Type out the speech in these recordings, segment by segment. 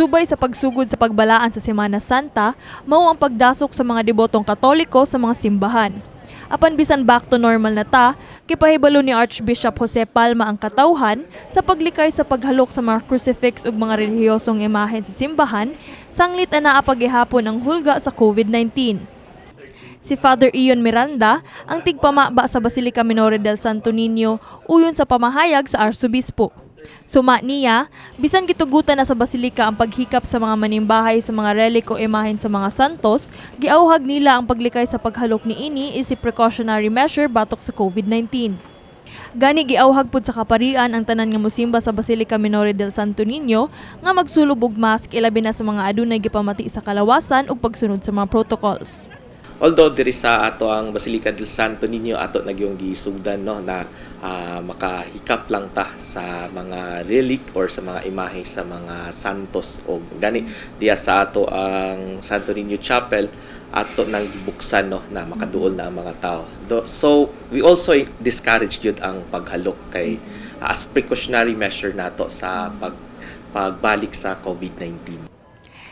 Subay sa pagsugod sa pagbalaan sa Semana Santa, mao ang pagdasok sa mga debotong Katoliko sa mga simbahan. Apan bisan back to normal na ta, gipahibalo ni Archbishop Jose Palma ang katawhan sa paglikay sa paghalok sa mga crucifix ug mga relihiyosong imahen sa simbahan, sanglit anaa pa gihapon ang hulga sa COVID-19. Si Father Ion Miranda, ang tigpamaba sa Basilica Minore del Santo Niño, uyon sa pamahayag sa Arsobispo. Suma niya, bisan gitugutan na sa basilika ang paghikap sa mga manimbahay sa mga relic o imahen sa mga santos, giauhag nila ang paglikay sa paghalok niini isip precautionary measure batok sa COVID-19. Gani giauhag pud sa kaparian ang tanan nga mosimba sa Basilica Minore del Santo Niño nga magsulob og mask, ilabi na sa mga adunay gipamati sa kalawasan ug pagsunod sa mga protocols. Although diri sa ato ang Basilica del Santo Niño, ato na gyung gisugdan, no, na makahikap lang ta sa mga relic or sa mga imahe sa mga santos, og gani diya sa ato ang Santo Niño Chapel, ato nang gibuksan, no, na makaduol na ang mga tao. So we also discourage jud ang paghalok kay as precautionary measure nato sa pagbalik sa COVID-19.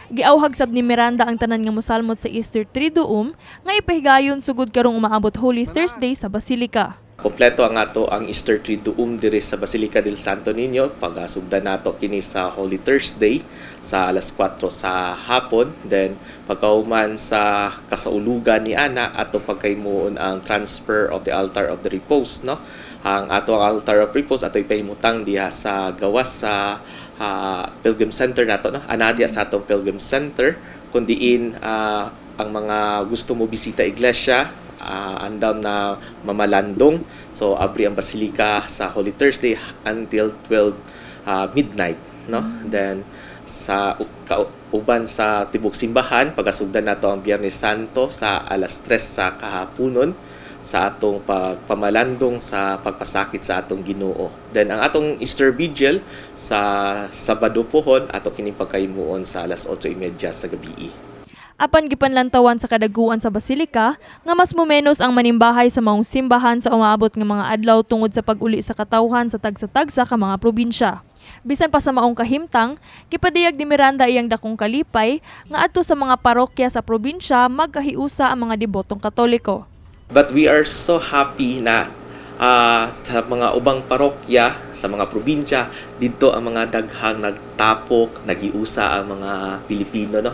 Giauhag sab ni Miranda ang tanan nga mosalmot sa Easter Triduum nga ipahigayon sugod karong umaabot Holy Thursday sa Basilica. Kompleto ang ato ang Easter Triduum diri sa Basilica del Santo Niño. Pagasugdan nato kini sa Holy Thursday sa alas 4 sa hapon. Then pagkahuman sa kasaulugan ni ana, ato pagkahimuon ang transfer of the altar of the repose, no. Ang ato ang altar of repose ato ipahimutang diha sa gawas sa pilgrim center nato, no. Ana diha sa atong pilgrim center kun diin ang mga gusto mo bisita iglesia andam na mamalandong. So abri ang basilika sa Holy Thursday until 12 midnight, no. Then sa kauban sa tibok simbahan, pagasugdan nato ang Biyernes Santo sa alas 3 sa kahaponon sa atong pagpamalandong sa pagpasakit sa atong Ginoo. Then ang atong Easter Vigil sa Sabado pohon, ato kining pagkahimuon sa alas 8:30 sa gabi. Apan gipanlantawan sa kadaguan sa basilika nga mas mumenos ang manimbahay sa maong simbahan sa umaabot nga mga adlaw tungod sa pag-uli sa katawhan sa tagsa-tagsa ka mga probinsya. Bisan pa sa maong kahimtang, gipadayag ni Miranda iyang dakong kalipay nga adto sa mga parokya sa probinsya magkahiusa ang mga debotong Katoliko. But we are so happy na sa mga ubang parokya, sa mga probinsya, dito ang mga daghang nagtapok, nagiusa ang mga Pilipino, no?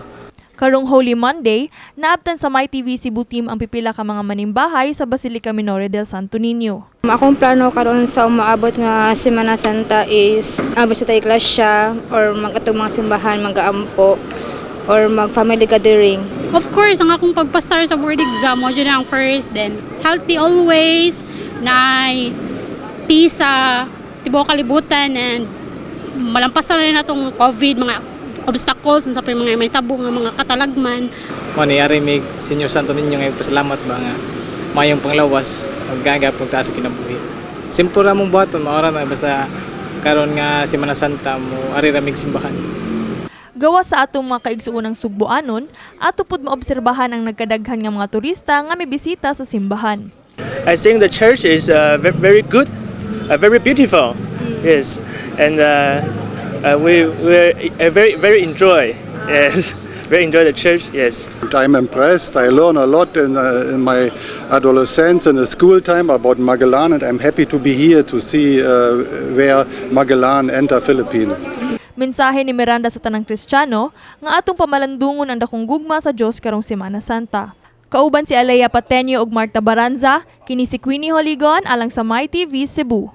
Karong Holy Monday, naabtan sa MyTV Cebu team ang pipila ka mga manimbahay sa Basilica Minore del Santo Niño. Akong plano karon sa umaabot nga Semana Santa is bisita iglesia or mag-atong mga simbahan, mag-aampo or mag family gathering. Of course, ang akong pagpasar sa board exam, mao na ang first, then healthy always, na peace sa tibuok kalibutan and malampasan na natong COVID, mga obstacles, sa mga may tabo nga mga katalagman. Mo ni ari mig Senior Santo Niño nga pasalamat ba nga mayong panglawas maggaga punta sa kinabuhi. Simple ra mong buhaton, maora na basta karon nga Semana Santa mo ari ra mig simbahan. Gawas sa atong mga kaigsuonang Sugbuanon, ato pud maobserbahan ang nagkadaghan nga mga turista nga mibisita sa simbahan. I think the church is very good, very beautiful. Yes, and we very very enjoy. Yes, very enjoy the church. Yes. I'm impressed. I learn a lot in my adolescence and the school time about Magellan, and I'm happy to be here to see where Magellan entered Philippines. Mensahe ni Miranda sa tanang Kristiyano nga atong pamalandungon ang dakong gugma sa Dios karong Semana Santa. Kauban si Alea Pateño ug Marta Baranza, kini si Queenie Holigon alang sa MyTV Cebu.